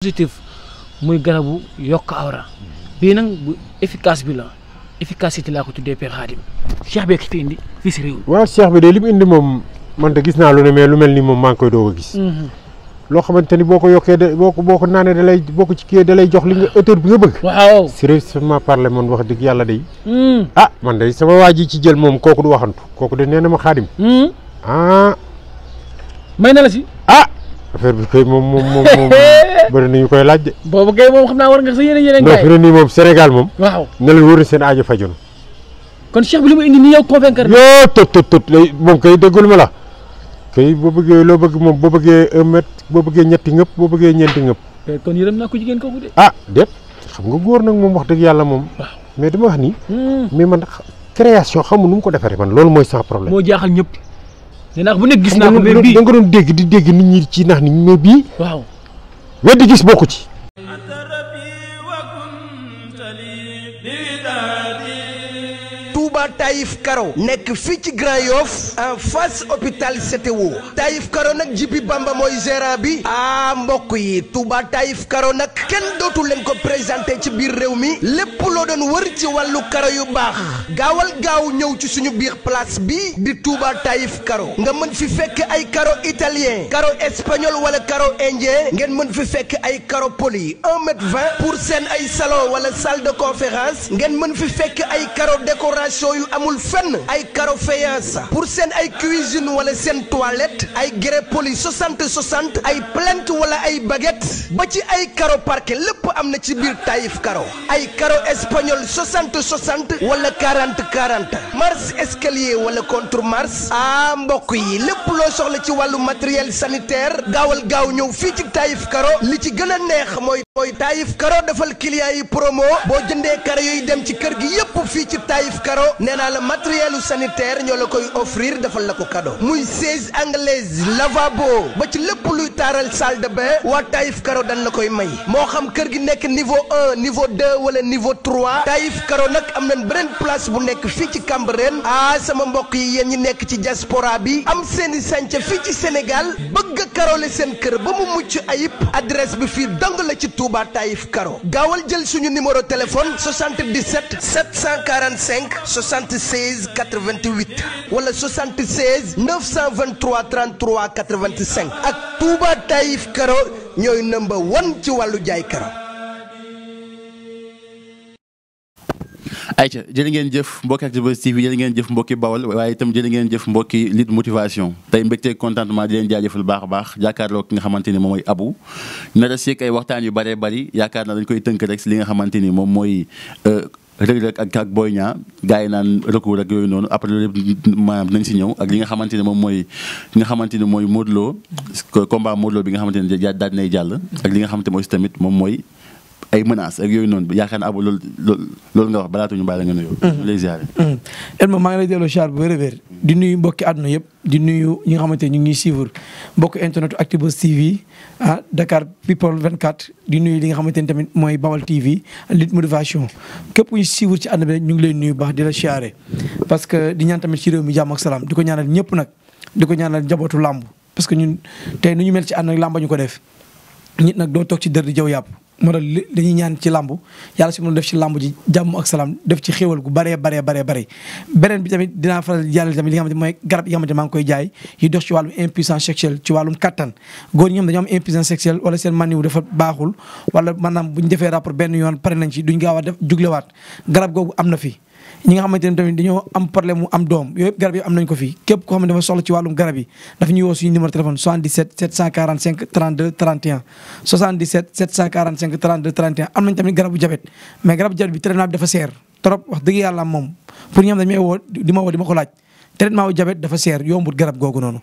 positif muy garabu yokk awra bii nag bu efficace bi la efficacité laa ko tuddee Père Khadim cheikh bi fi indi fii si réew. waaw cheikh bi de li mu indi moom man de gis naa lu ne mais lu mel ni moom maa ngi koy doog a gis. loo xamante ni boo ko yokkee de boo ko naanee da lay boo ko ci kii da lay jox li nga hauteur bi nga bëgg. waaw sérieusement parler man wax dëgg yàlla day. man de sama waa ji ci jël moom kooku du waxantu kooku de nee na ma Khadim. may na la si. affaire bi kay moom bëri nañu koy laaj de. boobu kay moom xam naa war nga sa yeneen non fi ne nii moom Sénégal moom. waaw ne leen wóor na seen aajo faju na. kon cheikh bi li mu indi nii yow convaincre. yoo tot lay moom kay déggul ma la. kay boo bëggee loo bëgg moom boo bëggee 1 mètre boo bëggee ñetti ngëpp boo bëggee ñeenti ngëpp. kon yërëm naa ko jigéen kooku de. déet xam nga góor nag moom wax dëgg yàlla moom. waaw mais dama wax nii. mais man création xamu nu mu ko defaree man loolu mooy sans problème. moo jaaxal ñëpp. nee naa bu nekk gis naa ko mais bii da nga doon dégg di dégg nit ñi ci nax ni mais bii. waaw weddi gis bokku ci. Touba Taïf Karo nekk fii ci Grand Yoff en face hôpital CTO Taïf Karo nag Jibi Bamba mooy gérant bi mbokk yi Touba Taïf Karo nag kenn dootu leen ko présenté ci biir réew mi lépp loo doon wër ci wàllu karo yu baax gaawal gaaw ñëw ci suñu biir place bi di Touba Taïf Karo nga mën fi fekk ay karo italien karo espagnol wala karo indien ngeen mën fi fekk ay karo poli 1,20 m pour seen ay salon wala salle de conférence ngeen mën fi fekk ay karo décoration yu amul fenn ay karo faïence pour seen ay cuisine wala seen toilette ay grès poli 60 ay plinthe wala ay baguette ba ci ay karo parquet lépp am na ci biir Taïf Karo ay karo espagnol 60 wala 40 marche escalier wala contre marche mbokk yi lépp loo soxla ci wàllu matériel sanitaire gaawal gaaw ñëw fii ci Taïf Karo li ci gën a neex mooy Taïf Karo defal client yi promo boo jëndee karo yooyu dem ci kër gi yépp fii ci Taïf Karo nee naa la matériel sanitaire ñoo la koy offrir defal la ko cadeau muy siège anglaise lavabo ba ci lépp luy taaral salle de bain waa Taïf Karo dañ la koy may moo xam kër gi nekk niveau 1 niveau 2 wala niveau 3 Taïf Karo nag am nañ beneen place bu nekk fii ci Cambérène sama mbokk yi yéen ñi nekk ci diaspora bi am seeni sànca fii ci Sénégal bëgg a karole seen kër ba mu mucc ayib adresse bi fii dong la ci Touba Taïf Karo gaawal jël suñu numéro téléphone 77 745 76 88 wala 76 923 33 85 ak Touba Taïf Karo ñooy number 1 ci wàllu jaay karo. ayca jërë ngeen jëf mbokki Actubuzz TV jërë ngeen jëf mbokki Bawol waaye itam jërë ngeen jëf mbokki Lutte Motivation tey mbégte contentement di leen jaajëfal baax a baax jàkkaarloo ki nga xamante ni moom mooy Abou nar a seek ay waxtaan yu bëree bëri yaakaar naa dañ koy tënk rek si li nga xamante ni moom mooy Reug Reug ak Boy Niang gars yi naan recours ak yooyu noonu après loolu yëpp maanaam nañ si ñëw ak li nga xamante ni moom mooy li nga xamante ni mooy Modou Lo combat Modou Lo bi nga xamante ni daal dinay jàll ak li nga xamante mooy si tamit moom mooy ay menaces ak yooyu noonu yaakaar naa Abou loolu nga wax balaatu ñu bàyyi la nga nuyoo. lay ziare. Elma maa ngi lay delloo char bu wér-wér di nuyu mbokki àdduna yëpp di nuyu ñi nga xamante ñu ngi suivre mbokki internet Actubuzz TV Dakar People 24 di nuyu li nga xamante ni tamit mooy Bawal TV Lutte Motivation képp ku ñu suivre ci àdduna bi ñu ngi lay nuyu baax di la siyaare parce que di ñaan tamit ci réew mi jàmm ak salaam di ko ñaanal ñëpp nag di ko ñaanal njabootu làmb parce que ñun tey nu ñu mel ci àdduna ak làmba ñu ko def nit nag doo toog ci dër di jaw yàpp moo tax dañuy ñaan ci làmb yàlla si mën def ci làmb ji jàmm ak salaam def ci xéwal gu baree beneen bi tamit dinaa faral jàllale tamit li nga xamante mooy garab yi nga xamante maa ngi koy jaay yi dox ci wàllum impuissance sexuelle ci wàllum kattan góor ñi nga xam dañoo am impuissance sexuelle wala seen maniw dafa baaxul wala maanaam bu ñu defee rapport benn yoon pare nañ ci duñ gaaw a def juglewaat garab googu am na fi ñi nga xamante ne tamit dañoo am problème mu am doom yooyu yëpp garab yi am nañ ko fii képp koo xam ne dafa soxla ci wàllum garab yi dafa ñuy woo suñu numéro téléphone 77 745 32 31 77 745 32 31 am nañ tamit garabu jabet mais garabu jabet bi traitement bi dafa seer trop wax dëgg yàlla moom pour ñi xam dañ may woo di ma ko laaj traitement bu jabet dafa seer yombut garab googu noonu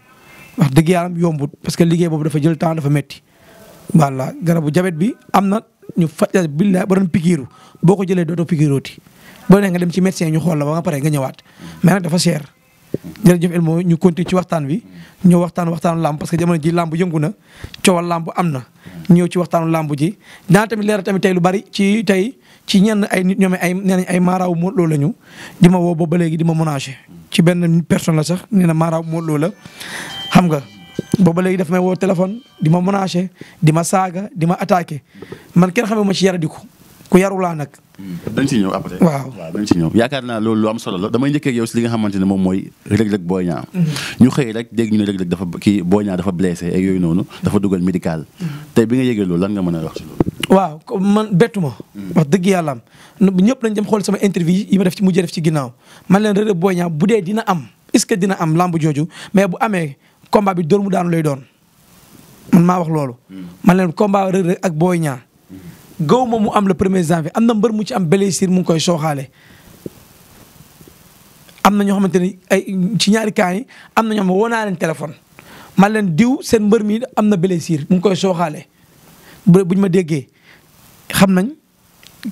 wax dëgg yàlla yombut parce que liggéey boobu dafa jël temps dafa metti voilà garabu jabet bi am na ñu faj billaay ba doon pikiiru boo ko jëlee dootoo pikiirooti boo nee nga dem ci médecin ñu xool la ba nga pare nga ñëwaat mais nag dafa cher jërëjëf Elmo ñu continue ci waxtaan wi ñëw waxtaanu làmb parce que jamono ji làmb yëngu na coowal làmb am na ñëw ci waxtaanu làmb ji dinaa tamit leeral tamit tey lu bari ci ñenn ay nit ñoom ay nee nañ ay maaraaw Modou Lo lañu di ma woo boobu ba léegi di ma menacé ci benn personne la sax nee na maaraaw Modou Lo la xam nga booba léegi daf may woo téléphone di ma menacé di ma saaga di ma attaqué man kenn xamee ma ci yaradiku ku yaru laa nag. dañ si ñëw après. waaw dañ si ñëw yaakaar naa loolu lu am solo la damay njëkkee ak yow si li nga xamante ne moom mooy Reug Reug Boy Niang. ñu xëy rek dégg ñu ne Reug Reug dafa kii Boy Niang dafa blessé ak yooyu noonu dafa dugal médical. tey bi nga yëgee loolu lan nga mën a wax si loolu. waaw man bettu ma. wax dëgg yàlla am ñëpp nañ dem xool sama interview yi ma def ci mujjee def ci ginnaaw man leen Reug Reug Boy Niang bu dee dina am est-ce que dina am lamb jooju mais bu amee combat bi dóor mu daanu lay doon man maa wax loolu. man leen combat Reug Reug ak Boy Niang gaw ma mu am le 1er janvier am na mbër mu ci am blessure mu ngi koy sooxaale. am na ñoo xamante ni ay ci ñaari cas yi am na ñoo xam ne woo naa leen téléphone man leen diw seen mbër mi am na blessure mu ngi koy sooxaale buñ ma déggee xam nañ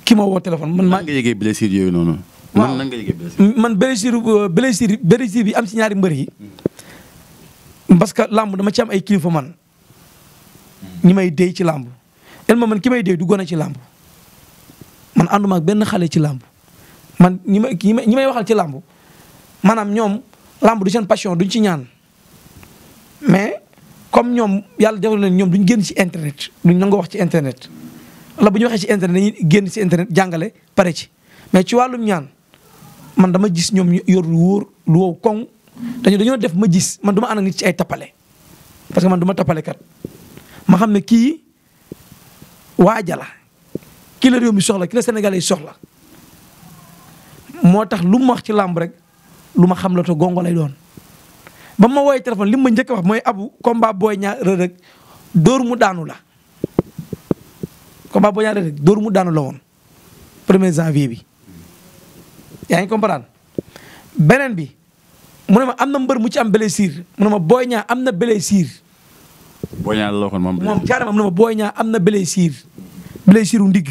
ki ma woo téléphone. man maa nga yëgee blessure yooyu noonu. waaw nan nga yëgee blessure. man blessure bi am ci ñaari mbër yi parce que làmb dama ci am ay kilifa man ñi may déy ci làmb man ki may déy du gone ci làmb man ànduma ak benn xale ci làmb man ñi may waxal ci làmb maanaam ñoom làmb du seen passion duñ ci ñaan mais comme ñoom yàlla defal leen ñoom duñ génn ci internet duñ nangoo wax ci internet wala bu ñu waxee ci internet dañuy génn ci internet jàngale pare ci mais ci wàllum ñaan man dama gis ñoom ñu yor lu wóor lu wow koŋ dañoo def ma gis man du ma ànd ak nit ci ay tappale parce que man du ma tappale kat ma xam ne kii waaja la kii la réew mi soxla kii la Sénégalais yi soxla moo tax lu mu wax ci làmb rek lu ma xam la te gongo lay doon. ba ma woowee téléphone li ma njëkk a wax mooy Abu combat Boy Niang Reug Reug dóor mu daanu la combat Boy Niang Reug Reug dóor mu daanu la woon 1er janvier bi yaa ngi comprendre beneen bi mu ne ma am na mbër mu ci am blessure mu ne ma Boy Niang am na blessure. Boy Niang la waxoon moom carrément mu ne ma Boy Niang am na blessure u ndigg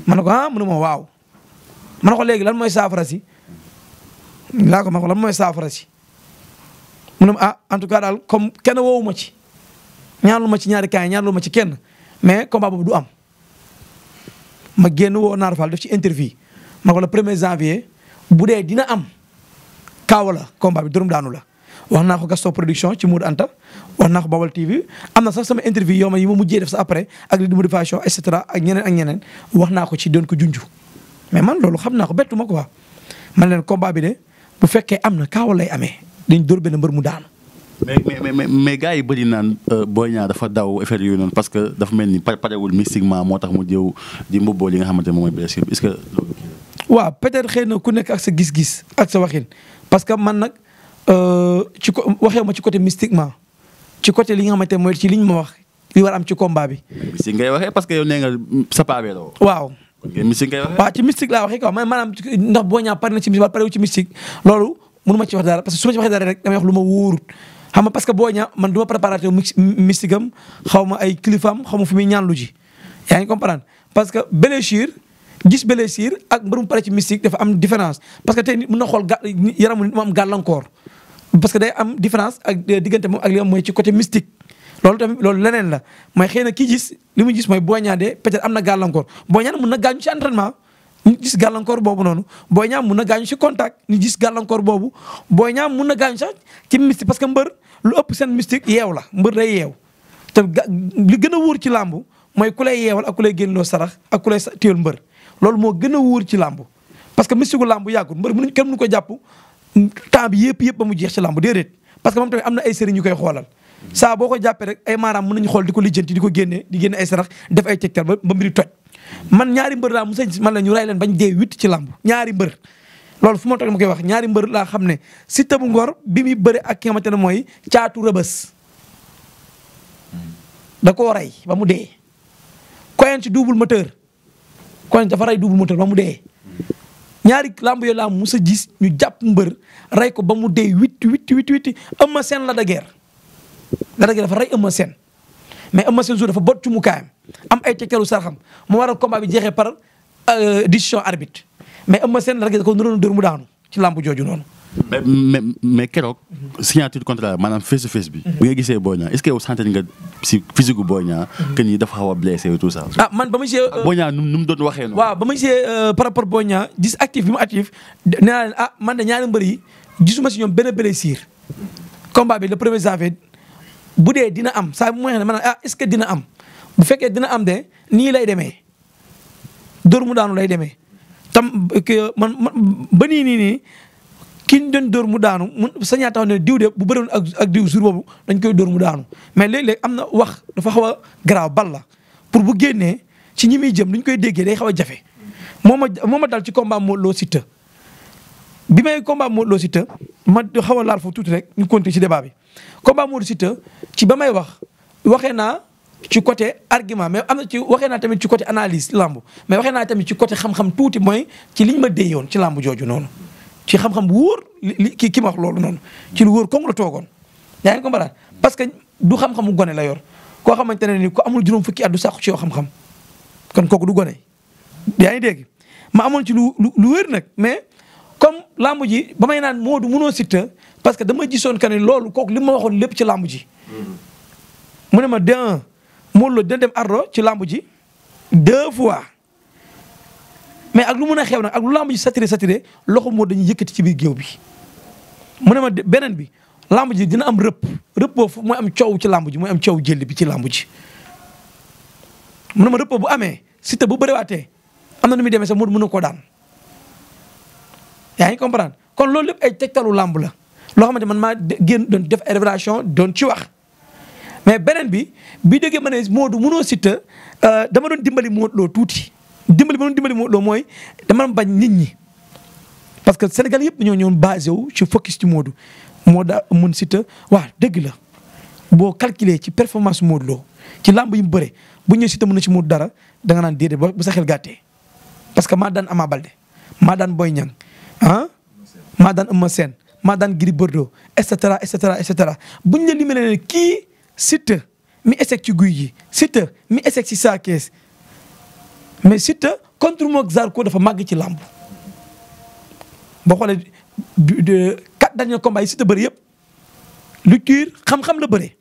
ma ne ko mu ne ma waaw ma ne ko léegi lan mooy saafara si laa ko ma ko lan mooy saafara si mu ne ma en tout cas daal comme kenn woowu ma ci ñaanlu ma ci ñaari kaay ñaanlu ma ci kenn mais combat boobu du am ma génn woo Naar Fall def ci interview ma ko le 1er janvier bu dee dina am kaaw la combat bi dërëm daanu la wax naa ko Gaston production ci Mour Anta wax naa ko Bawal TV am na sax sama interview yoo yi ma mujjee def sa après ak li de motivation et cetera ak ñeneen wax naa ko ci doon ko junju mais man loolu xam naa ko bettu ma quoi man leen combat bi de bu fekkee am na kaaw lay amee dañ dóor benn mbër mu daanu. mais gars yi bëri naan Boy Niang dafa daw effet yooyu noonu parce que dafa mel ni parewul mystiquement moo tax mu jëw di mbubboo li nga xamante ne moom mooy blessure est-ce que loolu. waaw peut-être xëy na ku nekk ak sa gis-gis ak sa waxin parce que man nag waxee ma ci côté mystiquement ci côté li nga xamante ne mooy ci liñ ma wax li war am ci combat bi. mystique ngay waxee parce que yow nee nga sa paabee la woo. waaw. kon ngeen mystique ngay waxee. waaw ci mystique laa waxee quoi maanaam ndax Boy Niang pare na ci mystique wala parewu ci mystique loolu mënu ma ci wax dara parce que su ma ci waxee dara rek damay wax lu ma wóorut xam nga parce que Boy Niang man du ma préparateur mystique am xaw ma ay kilifaam xaw ma fu muy ñaan lu ji yaa ngi comprendre parce que blessure gis blessure ak mbërum pare ci mystique dafa am différence parce que tey nit mën na xool yaramu nit mu am gàllankoor parce que day am différence ak diggante moom ak li am mooy ci côté mystique loolu tamit loolu leneen la mooy xëy na kii gis li mu gis mooy Boy Niang de peut-être am na gàllankoor Boy Niang mën na gaañu ci entraînement ñu gis gàllankoor boobu noonu Boy Niang mën na gaañu ci contact ñu gis gàllankoor boobu Boy Niang mën na gaañu sax ci mystique parce que mbër lu ëpp seen mystique yeew la mbër day yeew te li gën a wóor ci làmb mooy ku lay yeewal ak ku lay génnloo sarax ak ku lay téyel mbër loolu moo gën a wóor ci làmb parce que mystique gu làmb yàggul mbër mënuñ kenn mënu ko jàpp temps bi yëpp ba mu jeex ci làmb déedéet parce que moom tamit am na ay sëriñ ñu koy xoolal saa boo ko jàppee rek ay maaraam mën nañu xool di ko lijjanti di ko génne di génne ay sarax def ay tegtal ba mbiri toj man ñaari mbër laa musa man la ñu ray leen bañ dee 8 ci làmb ñaari mbër loolu fu ma toog ma koy wax ñaari mbër laa xam ne Siteu bu Ngor bi muy bëre ak ki nga xamante ne mooy Caatu Rëbës da koo rey ba mu dee Koyen ci double moteur Koyen dafa rey double moteur ba mu dee ñaari lamb yooyu laa musa gis ñu jàpp mbër rey ko ba mu dee 8 Eumeu Sène la da guerre dafa rey Eumeu Sène mais Eumeu Sène jour dafa bot ci mu kaayam am ay tegtalu sarxam mu waral combat bi jeexee par décision arbitre mais Eumeu Sène la da ko nëroon dóor mu daanu ci lamb jooju noonu. mais keroog signature contrat maanaam face to face bi. bi nga gisee Boy Niang est-ce que yow sentir nga si physique gu Boy Niang que ni dafa xaw a blessé et tout ça. man ba ma gisee. Boy Niang nu mu doon waxee noonu. waaw ba ma gisee par rapport Boy Niang gis actif bi mu actif nee naa leen man de ñaari mbër yi gisuma si ñoom benn blessure combat bi le 1er janvier bu dee dina am saa bu ma waxee ne maanaam est-ce que dina am bu fekkee dina am de nii lay demee dóor mu daanu lay demee tam man ba nii ki ñu doon dóor mu daanu mun sañaa tax ne diw de bu bëriwoon ak diw jour boobu dañ koy dóor mu daanu mais léeg-léeg am na wax dafa xaw a garaaw bal la pour bu génnee ci ñi muy jëm lu ñu koy déggee day xaw a jafe moo ma dal ci combat Modou Lo Siteu bi may combat Modou Lo Siteu ma xaw a laal foofu tuuti rek ñu continuer ci débat bi combat Modou Siteu ci ba may waxee naa ci côté argument mais am na ci waxee naa tamit ci côté analyse lamb mais waxee naa tamit ci côté xam-xam tuuti mooy ci liñ ma déyoon ci lamb jooju noonu ci xam-xam bu wóor ki ma wax loolu noonu ci lu wóor comme la toogoon yaa ngi comprendre parce que du xam-xamu gone la yor koo xamante ne ni ku amul juróom fukki at du sàkku ci yow xam-xam kon kooku du gone yaa ngi dégg ma amoon ci lu wér nag mais comme lamb ji ba may naan Modou mënoo Siteu parce que dama gisoon que ne loolu kooku li ma waxoon lépp ci lamb ji mu ne ma de Modou Lo dina dem ardo ci lamb ji 2 fois mais ak lu mën a xew nag ak lu lamb ji saturé loxo Modou dañuy yëkkati ci biir géew bi mu ne ma beneen bi lamb ji dina am rëpp boobu mooy am coow ci lamb ji mooy am coow jël bi ci lamb ji mu ne ma rëpp bu amee Siteu bu bëriwaatee am na nu muy demee sax Modou mën na koo daan yaa ngi comprendre kon loolu lépp ay tegtalu lamb la loo xamante man maa génn doon def ay révélation doon ci wax mais beneen bi déggee ma ne Modou mënoo Siteu dama doon dimbali Modou Lo tuuti dimbali Modou Lo mooy dama bañ nit ñi parce que Sénégal yëpp ñoo ñoon basé wu ci focus ci Modou moo daa mën Siteu waaw dëgg la boo calculer ci performance Modou Lo ci lamb yi mu bëre bu ñëwee Siteu mën na ci Modou dara da nga naan déedéet ba sa xel gàttee parce que maa daan Ama Baldé maa daan Boy Niang maa daan Eumeu Sène maa daan Gris Bordeaux et cetera buñ la limee ne kii Siteu mi échec ci guy gi Siteu mi échec ci Sa Thiès mais Siteu contre moog Zarko dafa màgg ci làmb boo xoolee 4 derniers combats yi Siteu bëri yëpp lecture xam-xam la bëre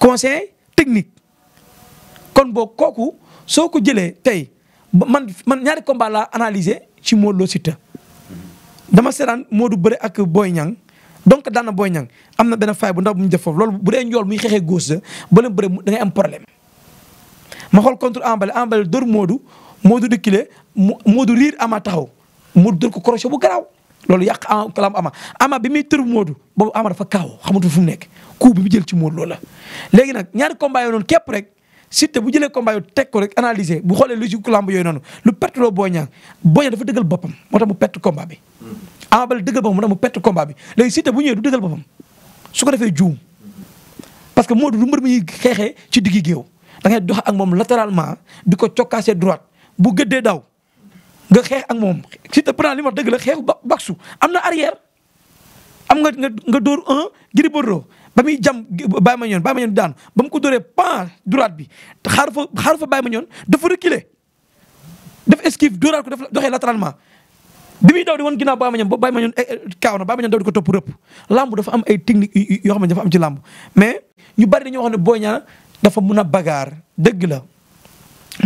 conseil technique kon boo kooku soo ko jëlee tey man ñaari combat laa analyser ci Modou Lo Siteu dama seetaan Modou bëre ak Boy Niang donc daan na Boy Niang am na benn faay bu ndaw bu ñu def foofu loolu bu dee njool muy xeexee góos la ba leen bëre da ngay am problème ma xool contre Ambale dóor Modou reculé Modou riir Ama taxaw Modou dóor ko crochet bu garaaw loolu yàq Ama bi muy tër Modou boobu Ama dafa kaaw xamatu fu mu nekk coup bi mu jël ci Modou loolu la léegi nag ñaari combat yooyu noonu képp rek Siteu bu jëlee combat yooyu teg ko rek analyser bu xoolee logique lamb yooyu noonu lu perte loo Boy Niang dafa dëggal boppam moo tax mu perte combat bi Ama Baldé dëggal boppam moo tax mu perte combat bi léegi Siteu bu ñëwee du dëggal boppam su ko defee juum parce que Modou du mbër mi xeexee ci diggi géew da ngay dox ak moom latéralement di ko cokkaasee droite bu gëddee daw nga xeex ak moom Siteu pourtant li ma wax dëgg la xeexu baksu am na arrière am nga dóor Gris Bordeaux ba muy jam Baye Mandione daanu ba mu ko dóoree pan droite bi te xaar fa Baye Mandione dafa reculer def esquive dóoraat ko def doxee latéralement bi muy daw di woon ginnaaw Baye Mandione ba Baye Mandione kaaw na Baye Mandione daw di ko topp rëpp lamb dafa am ay technique yoo xam ne dafa am ci lamb mais ñu bari dañoo wax ne Boy Niang dafa mun a bagaar dëgg la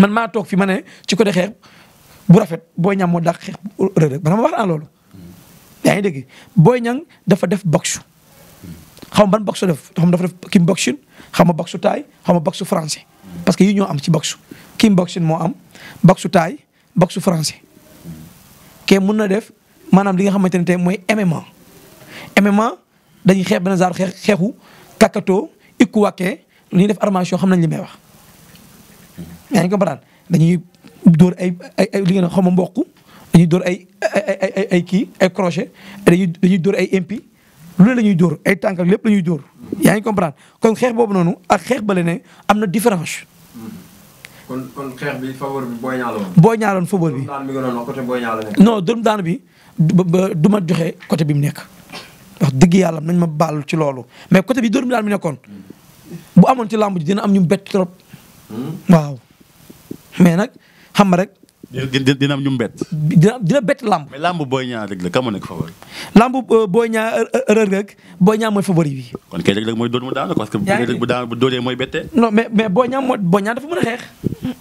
man maa toog fi ma ne ci côté xeex bu rafet Boy Niang moo dàq xeex Reug Reug ma wax naa loolu yaa ngi dégg Boy Niang dafa def boxe xaw ma ban boxe def dafa def kickboxing xaw ma boxe taay xaw ma boxe français parce que yi ñoo am ci boxe kickboxing moo am boxe taay boxe français ke mun na def maanaam li nga xamante ne tey mooy MMA dañuy xeex benn genre xeexu kakato ikuwake lu ñuy def armation xam nañ li may wax yaa ngi comprendre dañuy dóor ay li ngeen xaw ma mboq dañuy dóor ay kii ay crochet dañuy dóor ay impi lu ne la ñuy dóor ay tànk ak lépp la ñuy dóor yaa ngi comprendre kon xeex boobu noonu ak xeex bale ne am na différence. kon xeex bi faveur bi Boy Niang la woon. Boy Niang la woon faveur bi. daan bi nga doon wax côté Boy Niang la nekk. non dóorum daan bi du ma joxe côté bi mu nekk wax dëgg yàlla nañ ma baal ci loolu mais côté bi dóorum daan bi nekkoon bu amoon ci làmb ji dina am ñu bett trop. waaw mais nag xam nga rek. dina am ñu bett. dina bett làmb. mais làmb Boy Niang Reug Reug ka mu nekk favori. làmb Boy Niang Reug Reug Boy Niang mooy favori bi. kon kay Reug Reug mooy dóor mu daanu parce que. bu daan bu dóoree mooy bettee. non mais Boy Niang dafa mën a xeex.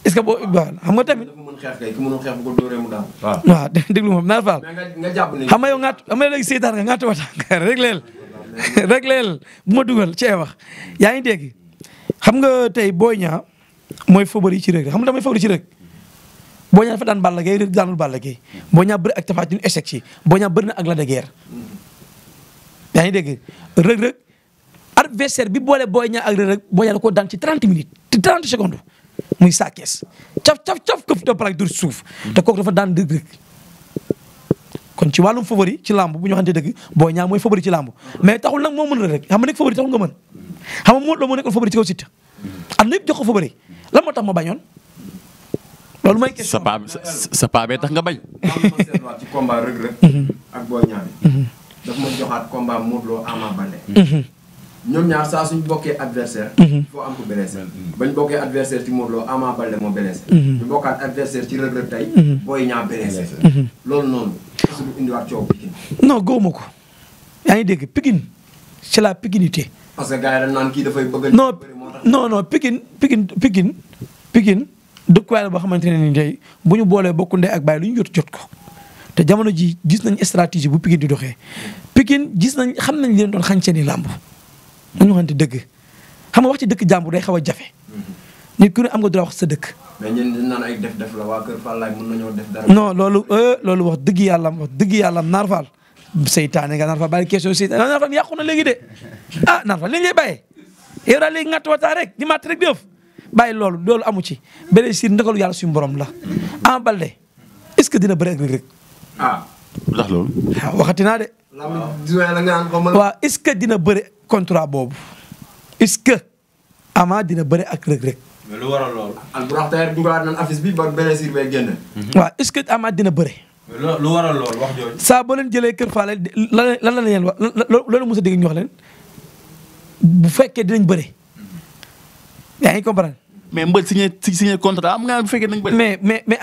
est-ce que waaw xam nga tamit. dafa mën xeex kay ki mënul xeex bu ko dóoree mu daanu. waaw déglu moom naa faal. mais nga jàpp ne. xam nga yow nga léegi seetaan nga ngaatu wata rek leel rek leel bu ma dugal ci ay wax yaa ngi dégg xam nga tey Boy Niang mooy favori ci Reug Reug xam nga mooy favori ci Reug Boy Niang dafa daan Balla Gaye Reug daanul Balla Gaye Boy Niang bëri ak Tapha Tine échec ci Boy Niang bëri na ak Lac de Guiers yaa ngi dégg Reug Reug adversaire bi boole Boy Niang ak Reug Reug Boy Niang da koo daan ci 30 minutes ci 30 secondes muy Sa Thiès caf këf toppal ak dur suuf te kooku dafa daan Reug Reug kon ci wàllum favori ci làmb bu ñu waxante dëgg Boy Niang mooy favori ci làmb mais taxul nag moo mën Reug Reug xam nga nekk favori taxul nga mën xam nga moo nekkoon favori ci kaw Siteu am na yëpp jox ko favori lan moo tax ma bañoon loolu mooy question sa paa bee tax nga bañ. ma seetluwaat ci combat Reug Reug ak Boy Niang bi daf ma joxaat combat Modou Lo Ama Baldé ñoom ñaar saa suñ bokkee adversaire il faut am ko blessé bañ bokkee adversaire ci Modou Lo Ama Baldé moo blessé ñu bokkaat adversaire ci Reug Reug tey Boy Niang blessé loolu noonu su du indiwaat coow Pikine non gëwuma ko yaa ngi dégg Pikine c'est la pikinité parce que gars yi dañ naan kii dafay bëgg non Pikine dëkkuwaay la boo xamante ne ni tey bu ñu boolee bokku ndey ak baay lu ñu jot ko te jamono ji gis nañ stratégie bu Pikine di doxee Pikine gis nañ xam nañ leen doon xañ seeni làmb dañu waxante dëgg xam nga wax ci dëkk jàmbur day xaw a jafe nit ku ne am nga droit wax sa dëkk. mais ñun dañ naan ay def la waa Kër Fallaye mën nañoo def dara. non loolu wax dëgg yàlla Naar Fall seytaane nga Naar Fall bàyyi question seytaane Naar Fall yàqu na léegi de Naar Fall léegi lay bàyyee yow daal léegi ngatt wataa rek di matt rek di ëf bàyyi loolu amu ci beneen siir ndakalu yàlla suñu borom la Ama Baldé est-ce que dina bëri ak Reug Reug ndax loolu. waxati naa de. waaw est-ce que dina bëri contrat boobu est-ce que Ama dina bëri ak Reug Reug. mais lu waral loolu. Albourakh tey dugalaat nañ affiche bi ba beneen siir bay génn. waaw est-ce que Ama dina bëri. lu waral loolu wax jooju. saa boo leen jëlee Kër Faale lan la leen wax loolu mos a dégg ñu wax leen bu fekkee dinañ bëri yaa ngi comprendre. mais mbër signé contrat am nga bu fekkee nañ bëri. mais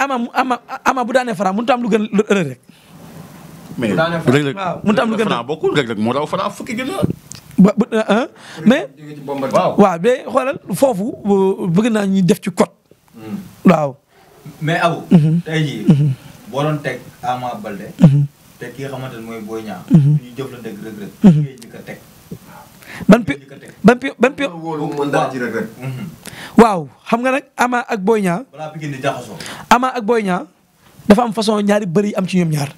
Ama bu daanee Franc mënut a am lu gën Reug Reug. mais Reug Reug waaw mënut a am lu gën Franc bokkul Reug Reug moo raw Franc fukki gën a. mais waaw de xoolal foofu bëgg naa ñu def ci code. waaw. mais Abou. tey jii. boo doon teg Ama Baldé. te ki nga xamante ne mooy Boy Niang. ñu jëflante ak Reug Reug. ngay njëkk a teg. ban pi waaw xam nga nag Ama ak Boy Niang. balaa Pikine di jaxasoo. Ama ak Boy Niang dafa am façon ñaari bëri am ci ñoom ñaar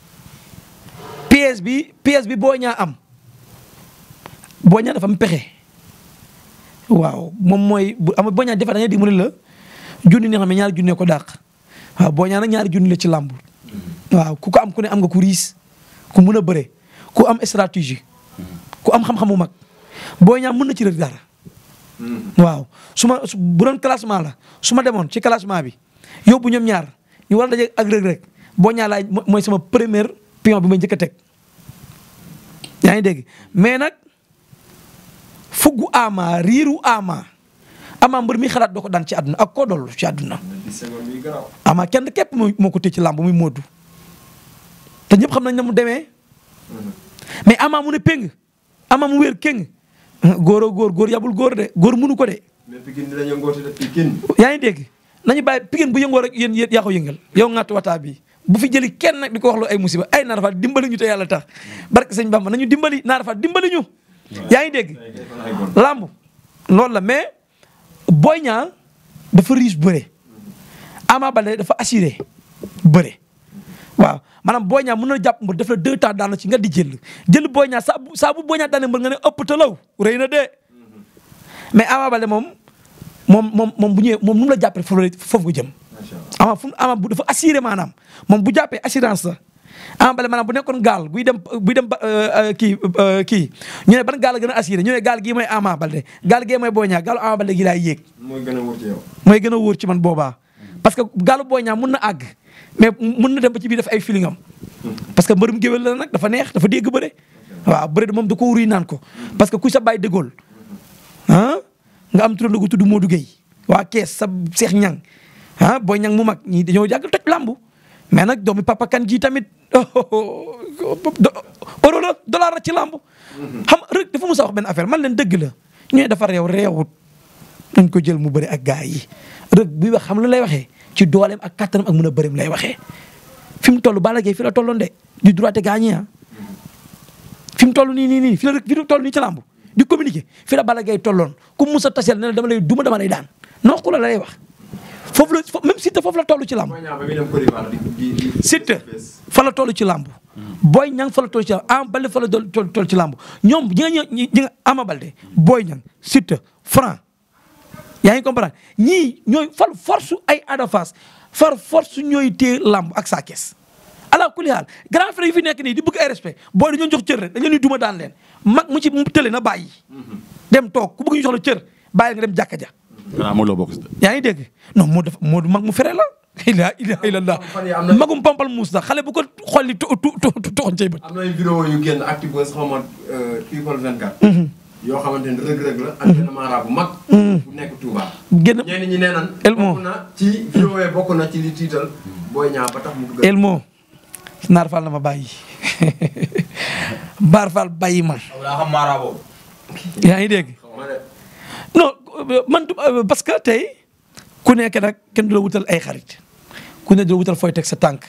pièce bi Boy Niang am Boy Niang dafa am pexe waaw moom mooy bu am Boy Niang defe da ngay di mu ne la junni ne xam ne ñaari junne ko dàq waaw Boy Niang nag ñaari junni la ci làmb waaw ku ko am ku ne am nga ku riis ku mun a bëre ku am stratégie ku am xam-xamu mag Boy Niang mën na ci rek dara waaw bu doon classement la su ma demoon ci classement bi yóbbu ñoom ñaar ñu war a daje ak Reug Reug Boy Niang laay mooy sama premier pion bi may njëkk a teg yaa ngi dégg mais nag fuggu Ama riiru Ama mbër mi xalaat doo ko daan ci àdduna ak koo dollu ci àdduna Ama kenn képp moo ko téye ci làmb muy Modou te ñëpp xam nañ ne mu demee mais Ama mu ne péng Ama mu wér kéng góor yabul góor de góor mënu ko de. mais Pikine dina yëngoote de Pikine. yaa ngi dégg nañu bàyyi Pikine bu yëngoo rek yéen yaa ko yëngal yow ngàtt wataa bi bu fi jëli kenn nag di ko wax lu ay musiba ay Naar Fall dimbali ñu te yàlla tax barke sëñ Bamba nañu dimbali Naar Fall dimbali ñu. yaa ngi dégg lamb loolu la mais Boy Niang dafa riche bëre Ama Baldé dafa assuré bëre waaw maanaam Boy Niang mën na jàpp mbër def la 2 temps daan na ci nga di jël Boy Niang saa bu Boy Niang daane mbër nga ne ëpp talaw rëy na de mais Ama Baldé moom bu ñëwee moom nu mu la jàppee foofu nga jëm. Ama bu dafa assuré maanaam moom bu jàppee assurance la Ama Baldé maanaam bu nekkoon gaal buy dem kii ñu ne ban gaal la gën a assuré ñu ne gaal gii mooy Ama Baldé gaal gii mooy Boy Niang gaalu Ama Baldé gi laay yéeg. mooy gën a wóor ci yow. mooy gën a wóor ci man boobaa parce que gaalu Boy Niang mun na àgg mais mun na dem ba ci biir def ay feeling am parce que mbërum géwél la nag dafa neex dafa dégg bëre waaw bëre moom da ko wuri naan ko parce que ku sa bàyyi déggool nga am turando gu tudd Modou Gueye waa kees sa Cheikh Niang Boy Niang mu mag ñii dañoo yàgg toj lambu mais nag doomi papa kan ji tamit euro la dollar la ci lambu xam rek dafa musa wax benn affaire man leen dëgg la ñooy dafa réewut dañ ko jël mu bëri ak gars yi rek buy wax xam lu lay waxee ci dooleem ak kattanam ak mën a bërim lay waxee fi mu toll Balla Gaye fi la tolloon de du droité gagné fi mu toll nii fi la toll nii ci làmb di communiquer fi la Balla Gaye tolloon ku Moussa taseel ne la dama lay duma dama lay daan non ku la lay wax foofu la même Siteu foofu la toll ci làmb. Siteu fa la toll ci làmb. Boy Niang fa la toll ci làmb Ama Baldé fa la toll ci làmb ñoom ñi nga Ama Baldé Boy Niang Siteu Franc yaa ngi comprendre ñii ñooy far force ay Ada Fass far force ñooy téye làmb ak Sa Thiès ala kulli haal grand frère yi fi nekk nii di bëgg ay respect booy dañoo jox cër rek dañu leen di duma daan leen mag mu ci tële na bàyyi dem toog ku bëgg ñu jox la cër bàyyi nga dem jàkka ja. waaw moo loo bokk. yaa ngi dégg non moo mag mu fere la. la ilaha illallah magum pampal muus la xale bu ko xolli toxoon cay bët. am na ay vidéo yu génn Actubuzz xaw ma People 24. yoo xamante ni rëg-rëg la. ak benn mara bu mag. bu nekk Touba. génn ñenn ñi nee nan. Elmo bokk na ci vidéo yi bokk na ci li tiital Boy Niang ba tax mu dugg. Elmo Naar Fall na ma bàyyi Baar Fall bàyyi ma. daa xam mara boobu. yaa ngi dégg non man parce que tey ku nekk nag kenn du la wutal ay xarit ku ne du la wutal fooy teg sa tànk